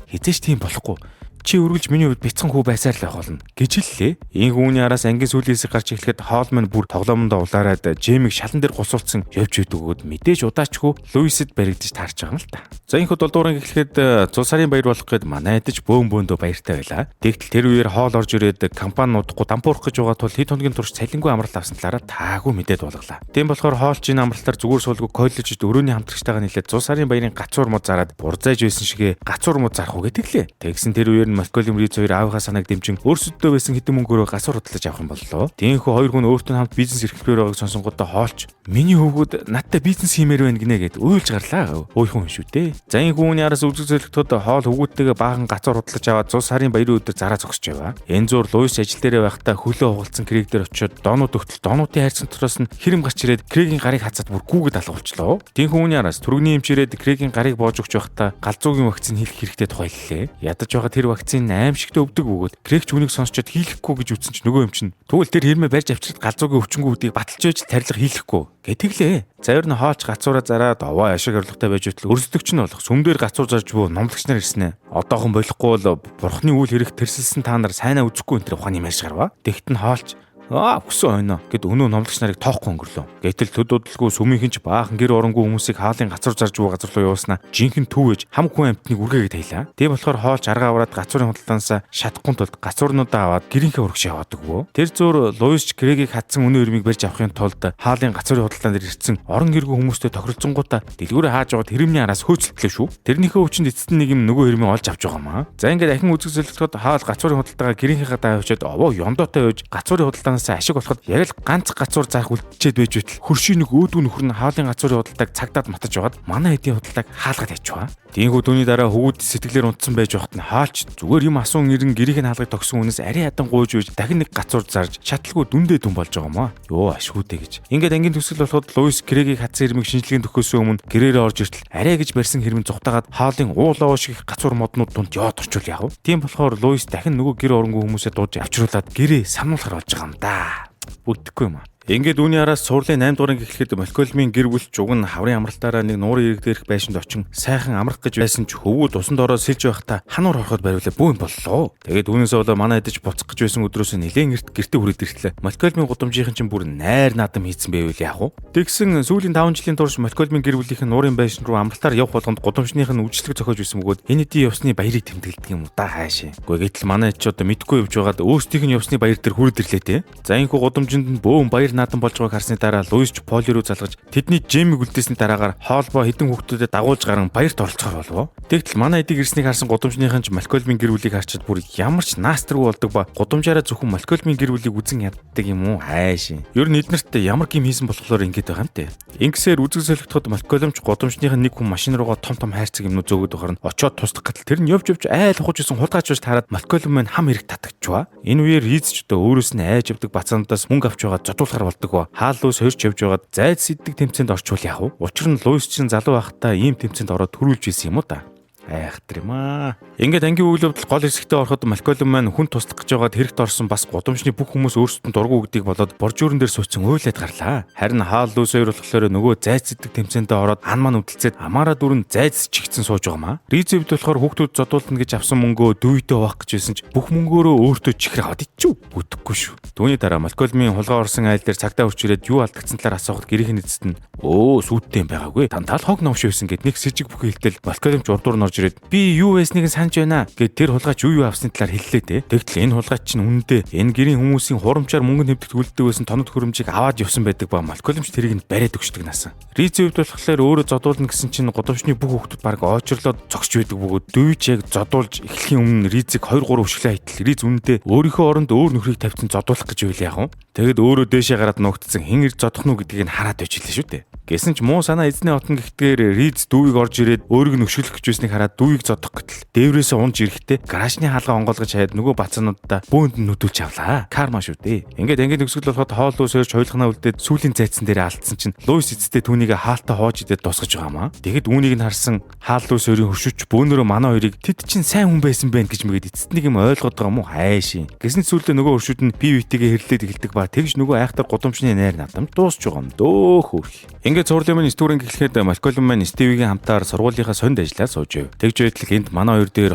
хизээч тийм болохгүй. Чи үргэлж миний хувьд бяцхан хүү байсаар л байх болно гэж хэллээ. Инх үүний араас ангийн сүүлийн хэсэг гарч эхлэхэд Хоол маань бүр тоглоомондоо улаарад Джемиг шалан дээр гусуулсан явж идэг өгөөд мэдээж удаачгүй Луисэд баригдаж таарч байгаа юм л та. За инх 7 дугаар анги эхлэхэд зул сарын баяр болох гээд манай эдэж бөөн бөөндөө баяртай байлаа. Тэгтэл тэр үеэр Хоол орж ирээд компани удахгүй дампуурах гэж байгаа тул хэд хоногийн турш цалингүй амралт авсан талаараа таагүй мэдээд буулгалаа. Тийм болохоор Хоол чинь амралтаар зүгээр суулгүй коллежид өрөөний хамтрагчтайгаа нийлээд зул сарын баярын гацуур мод зараад бурзайж байсан шигэ гацуур мод зарах уу гэтгэлээ. Тэгсэн тэр үеэр нь Малколм Риз хоёр аавынхаа санааг дэмжин өөрсөддөө байсан хэдэн мөнгөөрөө гацуур худалдаж авах юм боллоо. Тиймээс хоёр хүн өөртөө хамт бизнес эрхлэхээр байгааг сонсонгуудаа Хоолч миний хөвгүүд надтай бизнес хиймээр байна гинэ гэд уйлж гарлаа. Өөйхөн шүү дээ. За энэ хүүний араас үзэг зөлөгтөд Хоол хөвгүүдтэйгээ баахан гацуур худалдаж аваад зул сарын баярын өдөр зараа зогсож байв. Энэ зур Луис ажил дээрээ байхдаа хөлөө хугалцсан Крэг дээр очиод доонууд өгтөл доонуудын хайрцаг дотроос нь хэрэм гарч ирээд Крэгийн гарыг хацаад бүр гүүгэд алгуулчлаа. Тинхүү үүний араас түргний эмч ирээд Крэгийн гарыг боож өгч байхдаа галзуугийн вакцин хийх хэрэгтэй тухай хэллээ. Ядаж байгаа тэр вакцин аимшигтэй өвдөг бөгөөд Крэг ч үнийг сонсчод хийлэхгүй гэж үтсэн ч нөгөө эмч нь тэгвэл тэр хэрмээ барьж авчирд галзуугийн өвчнгүү үдийг баталж байж тарилга хийлэхгүй гэтгэлээ. За ер нь Хоолч гацуураа зараад овоо ашиг орлоготой байж үтэл өрсөлдөгч нь болох сүмдэр гацуур зарж буй номлогч нар ирсэн ээ. Одоохон болохгүй бол бурхны үйл хэрэг тэрсэлсэн та нар сайнаа үзэхгүй энэ төр ухааны юм ярьж гарва. Тэгт нь Хоолч аа өсөн ойно гэд өнөө номлогч нарыг тоохгүй өнгөрлөө. Гэтэл төд удалгүй сүмийнхэн ч баахан гэр оронгүй хүмүүсийг хаалын гацуур зарж буй газар руу явуулснаа жинхэнэ төв ээж хам хүн амьтныг үргээгээд таялаа. Тийм болохоор Хоолч аргаа аваад гацуурын худалдаанасаа шатахгүй тулд гацуурнуудаа аваад гэрийнхээ урагш яваадаг вөө. Тэр зур Луис ч Крэгийг хатсан өнөө ирмийг барьж авахын тулд хаалын гацуурын худалдаан дээр ирсэн орон гэргүй хүмүүстэй тохиролцонгуудаа дэлгүүрээ хааж яваад хэрэмний араас хөөцөлтлөө шүү. Тэрнийхээ өвчнөд эцэст нь нэг юм нөгөө хэрмээ олж авч байгаа маа. За ингээд ахин үзэг зөлөгтөхөд хаал гацуурын худалдаагаа гэрийнхээ гадаа авчиад овоо ёндоотой байж гацуурын худалдаанаас ашиг болоход яг л ганц гацуур зарах үлдчихэд байж байтал хөршийн нэг өөдгөө нөхөр нь хаалын гацуурын худалдааг цагдаад матаж байгаад манай эдийн худалдааг хаалгаад ячваа. Тиймгүй түүний дараа хөвгүүд сэтгэлээр унтсан байж байхад нь Хаалч зүгээр юм асуун ирэн гэрийнх нь хаалгыг тогсон үнээс арай ядан гуйж үйж дахин нэг гацуур зарж шатлгүй дүндээ дүн болж байгаа юм аа. Йоо ашгүй дээ гэж. Ингээд ангийн төсөл болоход Луис Крэгийг хатсан ирмэг шинжилгээнд төхөөсөө өмнө гэрээрээ орж иртэл арай гэж барьсан хэрмэн зугтаагаад хаалын уулаа шиг их гацуур моднууд дунд яваад орчвол яав. Тийм болохоор Луис дахин нөгөө гэр оронгүй хүмүүсээ дууж авчруулад гэрээ самнуулахар болж байгаа юм да. Бүтэхгүй юм аа. Ингээд үүний араас цувралын 8 дугаар анги эхлэхэд Малколмын гэр бүл ч уг нь хаврын амралтаараа нэг нуурын ирэг дээрх байшинд очин сайхан амрах гэж байсан ч хөвгүүд усанд ороод сэлж байхдаа хануур хорхоод бариулаа бүү юм боллоо. Тэгээд үүнээс болоо манай эдэж буцах гэж байсан өдрөөс нэлээн эрт гэртээ хүрээд ирлээ. Малколмын гудамжийнхан чинь бүр найр наадам хийцэн байвал яах вэ? Тэгсэн сүүлийн 5 жилийн турш Малколмын гэр бүлийнхэн нуурын байшин руу амралтаар явах болгонд гудамжных нь үйлчлэг зохиож байсан бөгөөд энэ эдийн явсны баярыг тэмдэглэдэг юм уу да хаашаа. Гэхдээ гэтэл манай эд ч одоо мэдгүй явж байгаад өөрсдийнх нь явсны баяр дээр хүрээд ирлээ те. За энэхүү гудамжинд нь бөөн баяр наадам болж байгааг харсны дараа Луис ч Поли руу залгаж тэдний Джемиг үлдээсний дараагаар Хоолбо хэдэн хүүхдүүдэд дагуулж гарan баярт оролцохоор болов. Тэгтэл манай эдийг ирснийг харсан гудамжныхан ч Малколмын гэр бүлийг харчид бүр ямар ч наастргүй болдог ба гудамжаараа зөвхөн Малколмын гэр бүлийг үзен яддаг юм уу хайшин. Ер нь эднэрт ямар гим хийсэн болохоор ингэж байгаа юм те. Ингэсээр үзэг солигдоход Малколмч гудамжныхан нэг хүн машин руугаа том том хайрцаг юмнууд зөөгöd байхаар нь очоод туслах гатал тэр нь явж явж айл ухаж исэн хулгайч байж таарад Малколм маань хам хэрэг татагчваа. Энэ үеэр Риз ч одоо өөрөөс нь айж явдаг бацаануудаас мөнгө авч байгаа зодуулахар болдог ба. Хаал Луис хорч явж байгаад зайд сиддэг тэмцээнд орчвол яах вэ? Учир нь Луис чинь залуу байхдаа ийм тэмцээнд ороод төрүүлж исэн юм уу да. Айхтар юм аа. Ингээд ангийн үйл явдал гол хэсэгтээ ороход Малколм маань хүн туслах гэж байгаад хэрэгт орсон бас гудамжны бүх хүмүүс өөрсдөд нь дургу өгдгийг болоод боржуурн дээр сууцсан уйлаад гарлаа. Харин Хаал Луис хоёр болохоор нөгөө зайц зэдэг тэмцээндээ ороод ан маань үдэлцээд амаараа дүрэн зайц чигцэн сууж байгаа маа. Риз хувьд болохоор хүүхдүүд зодуулна гэж авсан мөнгөө дүйтэй хуваах гэж байсан ч бүх мөнгөөрөө өөртөө чихэр аваад ичв. Бүтэхгүй шүү. Түүний дараа Малколмын хулгай орсон айл дээр цагтаа хүрч ирээд юу алдагдсан талаар асуухад гэрийнх нь эцэст нь өө сүйдтэй юм байгаагүй. Тантал хог новш байсан гэд нэг сэжиг бүхий хэлтэл Малколмч урдуур нь орж ирээд би юу байсныг нь санаж байна гэд тэр хулгайч юу авсны талаар хэллээ те. Тэгтэл энэ хулгайч чинь үнэндээ энэ гэрийн хүмүүсийн хурамчаар мөнгө нэвдэгт үлддэг байсан тоног хөрөмжийг аваад явсан байдаг ба Малколмч тэрийг нь бариад өгчдөг насан. Ризийн хувьд болохоор өөрөө зодуулна гэсэн чинь гудамжны бүх хүүхдүүд баг оочрлоод зогсож байдаг бөгөөд дүйч яг зодуулж эхлэхийн өмнө Ризийг 2 3 өшглөө хайтал Риз үнэндээ өөрийнхөө оронд өөр нөхрийг тавьсан зодуулах гэж байл яах вэ? Тэгэд өөрөө дээшээ гараад нуугдсан хэн ирж зодох нь гэдгийг нь хараад байж илээ шүү дээ. Гэсэн ч муу санаа эзний хотон гэхдээ Риз дүүвийг орж ирээд өөрийг нь өшөглөх гэж байсныг хараад дүүвийг зодох гэтэл дээврээсээ унж ирэхдээ гаражны хаалгаа онгойлгож хаяад нөгөө бацаануудаа бөөнд нь нүдүүлж авлаа. Карма шүү дээ. Ингээд ангийн төгсгөл болоход Хоол Луис хоёрч хоёулахнаа үлдээд сүүлийн зайцсан дээр алдсан чинь Луис эцэстээ түүнийг хаалтаа хоож идээд дуусгаж байгаа маа. Тэгэхэд үүнийг нь харсан Хаал Луис хоёрын хөршүүч бөөнөрөө манай хоёрыг тэд чинь сайн хүн байсан байх гэж мэгээд эцэст нэг юм ойлгоод байгаа юм уу хайшин. Гэсэн ч сүүлдээ нөгөө хөршүүд нь бие биетэйгээ хэрлээд эхэлдэг ба тэгж нөгөө айхтар гудамжны найр наадам дуусч байгаа юм дөө хөөх. ингээд цувралын маань 9 дугаар анги эхлэхэд Малколм маань Стивигийн хамтаар сургуулийнхаа сонд ажиллаад сууж байв. Тэгж байтал энд манай хоёр дээр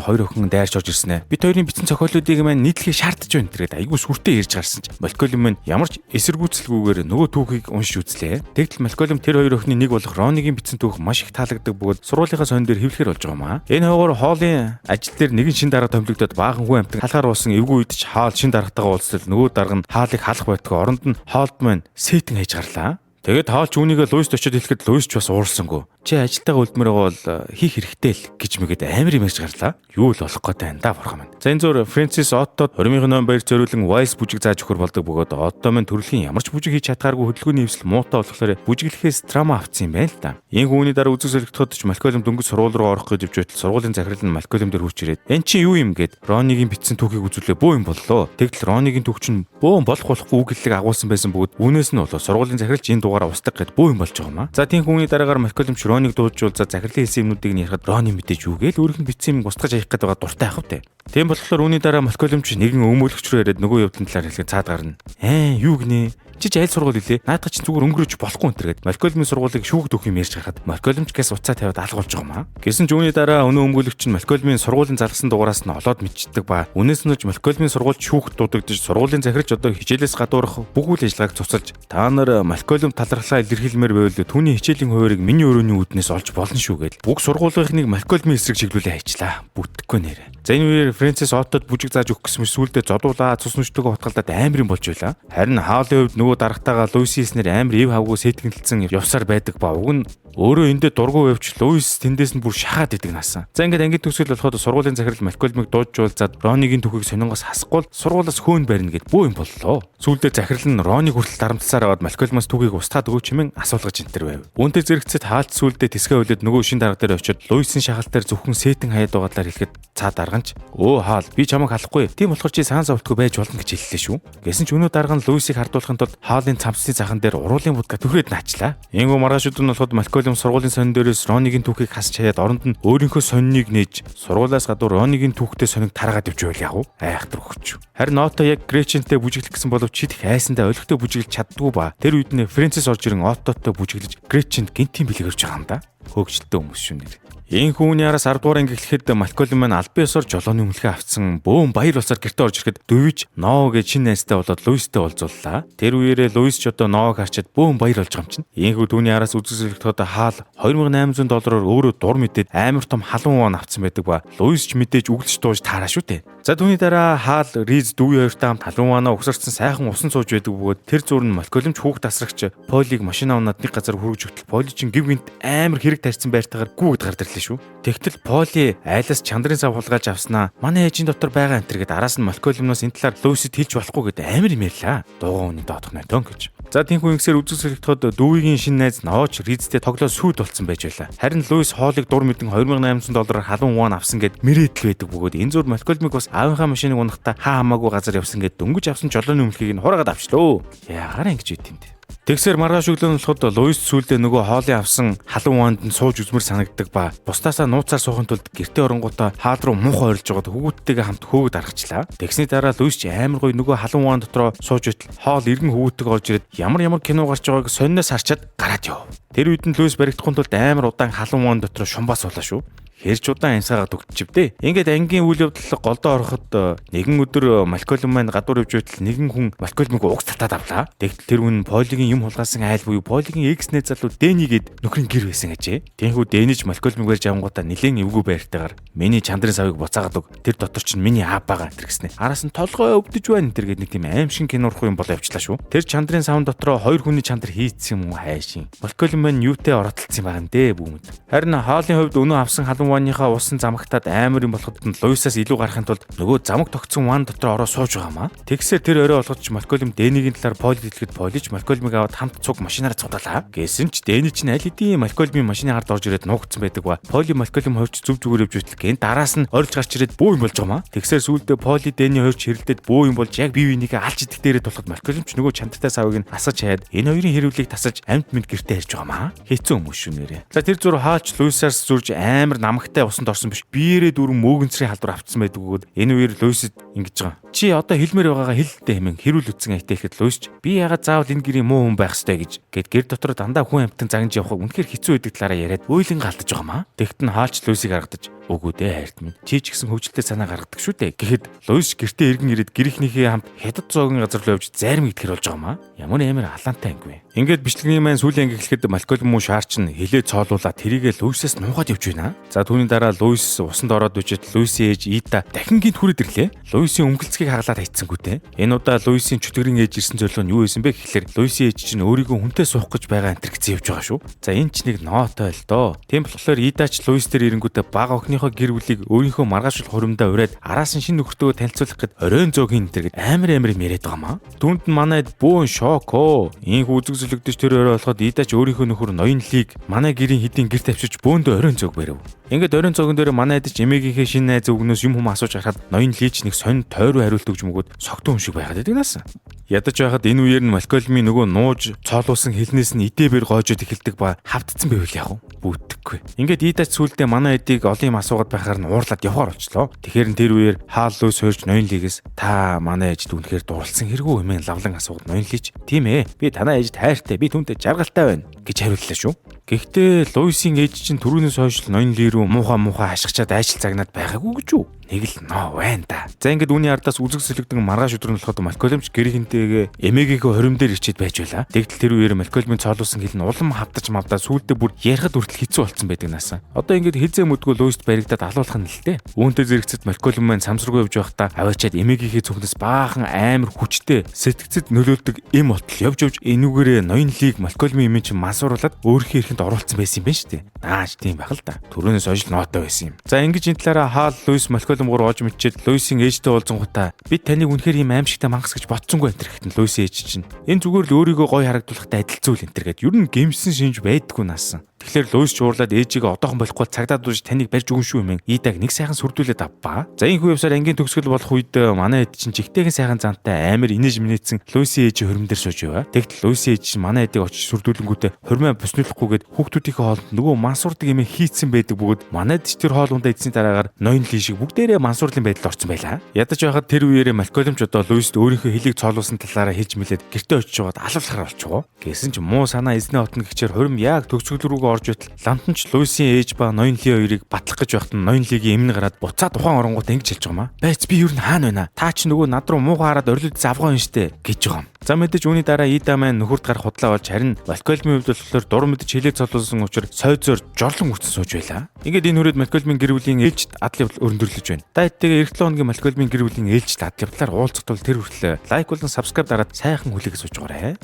хоёр охин дайрч орж ирсэн ээ. Бид хоёрын бичсэн зохиолуудыг маань нийтлэхийг шаардаж байна тэргээд айгүй сүртэй ирж гарсан ч Малколм маань ямар ч эсэргүүцэлгүйгээр нөгөө түүхийг уншиж үзлээ. Тэгтэл Малколм тэр хоёр охины нэг болох Ронигийн бичсэн түүх маш их таалагддаг бөгөөд сургуулийнхаа сонь дээр хэвлэхээр болж байгаа юм аа. Энэ хойгоор хоолын ажил дээр нэгэн шин дарга томилогдоод баахан хүн амтан халахаар уусан эвгүй үед ч хаал шин даргатайгаа уулзтал нөгөө дарга нь хаалыг халах байтугай оронд нь хоолд маань сэтэн хийж гарлаа. Тэгээд хаалч үүнийгээ Луист очиод хэлэхэд Луис ч бас уурсангүй. Чи ажилтайгаа үлдмээр байгаа бол хийх хэрэгтэй л гэж мэгэд амар юм ярьж гарлаа. Юу л болох гээд байна да бурхан минь. За энэ зур Фрэнсис Оттод 20-ны баяр зориулан Вайлс бүжиг зааж өгөхөр болдог бөгөөд Отто минь төрөлхийн ямар ч бүжиг хийж чадхааргүй хөдөлгөөний эвсэл муутай болохоор бүжиглэхээс трама авцсан юм байна л да. Энэ хүүний дараа үзэг солигдоход ч Малколм дөнгөж сургууль руу орох гэж явж байтал сургуулийн захирал нь Малколм дээр хурж ирээд "Эн чи юу юм?" гэд Ронигийн бичсэн түүхийг үзүүлээ бөө юм боллоо. Тэгтэл Ронигийн түүх чинь бөөн болох болохгүй үг хэллэг агуулсан байсан бөгөөд үүнээс нь болоо сургуулийн захиралч энэ дугаараа устгах гэд бөө юм болж байгаа юм аа. За тийм хүүний дараагаар Малколм ч Рониг дуудажуулзаа захирлын хэлсэн юмнуудыг нь ярихад Рони мэдээж юу гээл өөрийнх нь бичсэн юм устгаж аях гээд байгаа дуртай ах вэ. Тийм болохоор үүний дараа Малколм ч нэгэн өмөөлөгч рүү яриад нөгөө явдлын талаар хэлэхэд цаад гарна. "Ээ юу гинэ? Чи ч аль сургууль илээ? Наадах чинь зүгээр өнгөрөөж болохгүй энэ төр" гэд Малколмын сургуулийг шүүгд өгөх юм ярьж гарахад Малколм ч гэс уцаа тавиад алга болж байгаа юм аа. Гэсэн ч үүний дараа өнөө өмгөөлөгч нь Малколмын сургуулийн залгасан дугаараас нь олоод мэдчихдэг ба. Үнээс нь ч Малколмын сургууль шүүхт дуудагдаж сургуулийн захирч одоо хичээлээс гадуурх бүх үйл ажиллагааг цуцалж та нар Малколм талархлаа илэрхийлмээр байвал түүний хичээлийн хуваарийг миний өрөөний үүднээс олж болно шүү гэд бүх сургуулийнхныг Малколмын эсрэг чиглүүлээ хайчлаа. Бүтэхгүй нэрэ. За энэ үеэр Фрэнсис Оттод бүжиг зааж өгөх гэсэн мэт сүүлдээ зодуулаа цус нүчтэйгээ хутгалдаад амар юм болж байлаа. Харин Хаалын хувьд нөгөө даргатайгаа Луисын хэлснээр амар ив хавгүй сэтгэлдсэн явсаар байдаг ба уг нь өөрөө эндээ дургу явж Луис тэндээс нь бүр шахаад идэг насан. За ингээд ангийн төгсгөл болоход сургуулийн захирал Малколмыг дуудажуулзаад Ронигийн түүхийг сонингоос хасахгүй л сургуулиас хөөн барина гэд бөө юм боллоо. Сүүлдээ захирал нь Рониг хүртэл дарамтласаар аваад Малколмоос түүхийг устгаад өгөөч хэмээн асуулгаж энтер байв. Үүнтэй зэрэгцэд хаалт сүүлдээ тэсгээ үлээд нөгөө шин дарга дээр очиод Луисын шахалт дээр зөвхөн сэтэн хаяад байгаа талаар хэлэхэд цаа дарганч "Өө хаал би чамайг халахгүй. Тийм болохоор чи саан зовтгүй байж болно" гэж хэллээ шүү. Гэсэн ч өнөө дарга нь Луисыг хардуулахын тулд хаалын цамцны захан дээр уруулын будга түрхээд наачлаа. Ингүү маргааш өдөр нь болоход Малколм сургуулийн сонин дээрээс Ронигийн түүхийг хасч хаяад оронд нь өөрийнхөө сониныг нээж сургуулиас гадуур Ронигийн түүхтэй сониг тараагаад явж байвал яг уу айхтар өгч. Харин Отто яг Гречентэй бүжиглэх гэсэн боловч хит их айсандаа ойлгохтой бүжиглж чаддгүй ба тэр үед нь Фрэнсис орж ирэн Оттотой бүжиглэж Греченд гинтийн бэлэг өрж байгаа юм да. Хөөгчлөлтөө хүмүүс шүү нэр. Энэ хүүний араас 10 дугаар анги эхлэхэд Малколм маань албан ёсоор жолооны өмнөхөө авцсан бөөн баяр болсоор гэртээ орж ирэхэд Дэвиж Ноо гэж шинэ найзтай болоод Луистэй уулзууллаа. Тэр үеэрээ Луис ч одоо Ноог харчаад бөөн баяр болж байгаа юм чинь. Ийхүү түүний араас үзэсгэлэнтэд хаал 2800 доллараар өөрөө дур мэдээд амар том халуун вон авцсан байдаг ба Луис ч мэдээж үгэлж дууж таараа шүү дээ. За түүний дараа хаал Риз дүүгийн хоёртой хамт халуун ванаа угсарсан сайхан усан сууж байдаг бөгөөд тэр зур нь Малколм ч хүүхд тасрагч Полиг машин авнаад нэг газар хүргэж өгтөл Поли чинь гів гинт амар хэрэг тарьсан байртайгаар гүгэд гард ирлээ шүү. Тэгтэл Поли айлаас чандрын сав хулгайлж авснаа манай ээжийн дотор байгаа энэ төр гэд араас нь Малколмноос энэ талаар Луисэд хэлж болохгүй гэд амар юм ярьлаа. Дууган үний доодох нотон гэж. За тийхүү ингэсээр үзэсгэлэнтэд дүүгийн шинэ найз Нооч Ризтэй тоглоо сүйд болцсон байж байлаа. Харин Луис хоолыг дур мэдэн 2800 доллараар халуун вон авсан гэд мөрөөдөл байдаг бөгөөд энэ зур Малколмыг бас аавынхаа машиныг унахдаа хаа хамаагүй газар явсан гэд дөнгөж авсан жолооны өмнөхийг нь хураагаад авчлоо. Яагаар ингэж үйт юм бэ? Тэгсээр маргааш өглөө нь болоход Луис сүүлдээ нөгөө хоолыг авсан халуун ванд нь сууж үзмэр санагддаг ба бусдаасаа нууцаар суухын тулд гэртээ оронгуудаа хаал руу муухай ойрлж байгаад хүүхдтэйгээ хамт хөөгд аргачлаа. Тэгсний дараа Луис ч амар гоё нөгөө халуун ван дотроо сууж байтал хоол эргэн хүүхдтэйгээ орж ирээд ямар ямар кино гарч байгааг сонноос харчаад гараад яв. Тэр үед нь Луис баригдахын тулд амар удаан халуун ван дотроо шумбаа суулаа шүү. Хэрч удаан амьсгаагаад өгчвдээ. Ингээд ангийн үйл явдал голдоо ороход нэгэн өдөр Малколм маань гадуур явж байтал нэгэн хүн Малколмыг угс татаад авлаа. Тэгтэл тэр хүн Полигийн юм хулгайлсан айл буюу Полигийн экс найз залуу Дэни гээд нөхрийн гэр байсан ажээ. Тэнхүү Дэниж Малколмыг барьж авангуудаа нилээн эвгүй байртайгаар миний чандрын савыг буцаагаад өг. Тэр дотор чинь миний аав байгаа энэ гэснэ. Араас нь толгой өвдөж байна энэ гээд нэг тийм аимшиг кинорх юм болоо явчлаа шүү. Тэр чандрын савн дотроо хоёр хүний чандар хийцсэн юм уу хайшин. Малколм маань юутай оротолцсон юм байгаа юм дээ бүүмэд. Харин хоолын хувьд өнөө авсан халуун ванныхаа усан замагтаад амар юм болоход нь Луисаас илүү гарахын тулд нөгөө замаг тогтсон ван дотор ороо сууж байгаа маа. Тэгсээр тэр орой болгож Малколм Дэнигийн талаар Полид хэлэхэд Полиж Малколмыг аваад хамт цуг машинаар цуглалаа. Гэсэн ч Дэни чинь аль хэдийн Малколмын машины ард орж ирээд нуугдсан байдаг ба. Поли Малколм хувьч зүв зүгээр явж байтал гэн дараас нь орилж гарч ирээд бүү юм болж байгаа маа. Тэгсээр сүүлдээ Поли Дэни хоёрч хэрэлдээд бүү юм болж яг бие биенийгээ алж идэх дээрээ тулахад Малколм ч нөгөө чандартай савыг нь асаж хаяад энэ хоёрын хэрвлийг тасаж амьд мэд гэртээ ярьж байгаа маа. Хэцүү хүмүүс шүү нэрээ. За тэр зур хаалч Луисаас зурж амар намагтай усанд орсон биш. Биеэрээ дүүрэн мөөгөнцрийн халдвар автсан байдаг бөгөөд энэ үеэр Луисэд ингэж байгаа. Чи одоо хэлмээр байгаагаа хэлэлтэй хэмээн хэрүүл үтсэн аятай ихэд Луис ч би ягаад заавал энэ гэрийн муу хүн байх ёстой гэж гэд гэр дотор дандаа хүн амьтан загнаж явах үнэхээр хэцүү байдаг талаараа яриад уйлан галдаж байгаа маа. Тэгт нь хаалч Луисийг харагдаж үгүй дээ хайрт минь. Чи ч гэсэн хөвгөлтэй санаа гаргадаг шүү дээ. Гэхэд Луис гэртээ эргэн ирээд гэрийнхнийхээ хамт хятад зоогийн газар руу явж зарим идэхэр болж байгаа маа. Ямар амар алаантай анги вэ? Ингээд бичлэгийн маань сүүлийн анги эхлэхэд Малкольм муу Шаар чинь хилээ цоолуулаад тэрийгэ Луисээс нуугаад явж байна. За түүний дараа Луис усанд ороод үжид Луисийн ээж Ида дахин гинт хүрээд ирлээ. Луисийн өмгөлцгийг хаглаад хайцсангүүтэй. Энэ удаа Луисийн чөтгөрийн ээж ирсэн зорилго нь юу байсан бэ гэхлээр Луисийн ээж чинь өөрийгөө хүнтэй суух гэж байгаа энэ гэсэн явж байгаа шүү. За энэ ч нэг нотой л доо. Тийм болохоор Ида ч Луис дээр ирэнгүүтээ бага охиныхоо гэр бүлийг өөрийнхөө маргааш хуримдаа уриад араас нь шинэ нөхөртөө танилцуулах гэд оройн зөөгийн энэ гэд амар амар юм яриад байгаа маа. Түүнд нь манайд бөөн шок оо. Ийхүү үзэг зөлөгдөж тэр орой болоход Ида ч өөрийнхөө нөхөр ноён лиг манай гэрийн хэдийн гэрт авчирч бөөндөө оройн зөөг барив. Ингээд оройн зөөгөн дээр манай эд ч эмээгийнхээ шинэ найз өвгнөөс юм хүм асууж харахад ноён лиг ч нэг сонь тойруу хариулт өгч мөгөөд согтун хүн шиг байгаад байдаг наасан. Ядаж байхад энэ үеэр нь Малкольмын нөгөө нууж цоолуулсан хэлнээс нь идэбэр гоожод эхэлдэг ба хавтцсан байвал яг уу бүтэхгүй. Ингээд Идач сүулдэ манай эдийг олон юм асуугаад байхаар нь уурлаад явхаар болчлоо. Тэгэхээр нь тэр үеэр хаал луис хойч ноён лигээс та манай ээжд үнэхээр дурлсан хэрэгүү хэмээн лавлан асуугаад ноён лич тийм ээ би танай ээжд хайртай би түүнтэй жаргалтай байна гэж хариуллаа шүү. Гэхдээ Луисийн ээж чинь түрүүнээс хойш ноён ли рүү муухай муухай хашгичаад айчил загнаад байгаагүй гэж үү? Нэг л ноо байна да. За ингээд үүний ардаас үзэг сэлэгдэн маргааш өдөр нь болоход Малкольмч гэрхинтэйгээ эмээгийнхээ хорим дээр ирчээд байж байла. Тэгтэл тэр үеэр Малкольмын цоолуулсан хэл нь улам хавтаж мавдаа сүулдэ бүр ярихад хүртэл хэцүү болцсон байдаг наасан. Одоо ингээд хизээ мүдгүү Луист баригдаад алуулах нь л дээ. Үүнтэй зэрэгцэд Малкольм маань самсргүй явж байхдаа аваачаад эмээгийнхээ цүнхнээс баахан амар хүчтэй сэтгцэд нөлөөлдөг эм болтол явж явж энүүгээрээ ноён лиг Малкольмын эмээ чинь мансууруулад өөрийнхөө эрхэнд оруулсан байсан юм байна шүү дээ. Нааш тийм байх л да. Түрүүнээс хойш л нотой байсан юм. За ингэж энэ талаараа хаал Луис Малкольм гур оож мэдчихэд Луисийн ээжтэй уулзангуудаа би таныг үнэхээр ийм аимшигтай мангас гэж бодсонгүй энэ гэхэд Луисийн ээж чинь энэ зүгээр л өөрийгөө гой харагдуулахтай адил зүйл энэ гэд ер нь гэмсэн шинж байдаггүй наасан. Тэгэхээр Луис ч уурлаад ээжигээ одоохон болохгүй цагдаа дууж таныг барьж өгөн шүү хэмээн Идаг нэг сайхан сүрдүүлээд авбаа. За энэ хүү явсаар ангийн төгсгөл болох үед манай эд чинь жигтэйхэн сайхан зантай амар инээж минээдсэн Луисийн ээжийн хорим дээр сууж байва. Тэгтэл Луисийн ээж чинь манай эдийг очиж сүрдүүлэнгүүтээ хормоо буснуулахгүйгээд хүүхдүүдийнхээ хоолнд нөгөө мансуурдаг юм хийцэн байдаг бөгөөд манай эд ч тэр хоол ундаа идсэний дараагаар ноён ли шиг бүгдээрээ мансуурлын байдалд орсон байлаа. Ядаж байхад тэр үеэрээ Малкольмч одоо Луист өөрийнхөө хөлийг цоолуулсан талаараа хэлж мэлээд гэртээ очиж байгаад алуулахаар болчихгоо. Гэсэн ч муу санаа эзний хотно гिचээр хорим яг төгсгөл рүүгээ орж байтал ламтанч Луисийн ээж ба ноён ли хоёрыг батлах гэж байхад нь ноён лигийн эмнэ гараад буцаад тухайн оронгууд ингэж хэлж байгаа юм аа. Байц би ер нь хаана байна? Та чи нөгөө над руу муухай хараад орилд завгаа юм штэ гэж байгаа юм. За мэдээж үүний дараа Ида маань нөхөрт гарах худлаа болж харин Малкольмын хувьд болохоор дур мэдэж хилээ цолуулсан учраас сойзоор жорлон үрцэн сууж байлаа. Ингээд энэ хүрээд Малкольмын гэр бүлийн ээлжид адал явдал өрндөрлөж байна. Та хэдтэйгээ эх 7 хоногийн Малкольмын гэр бүлийн ээлжид адал явдлаар уулзах тул тэр хүртэл лайк болон subscribe дараад сайхан хүлээгээ сууж байгаарай.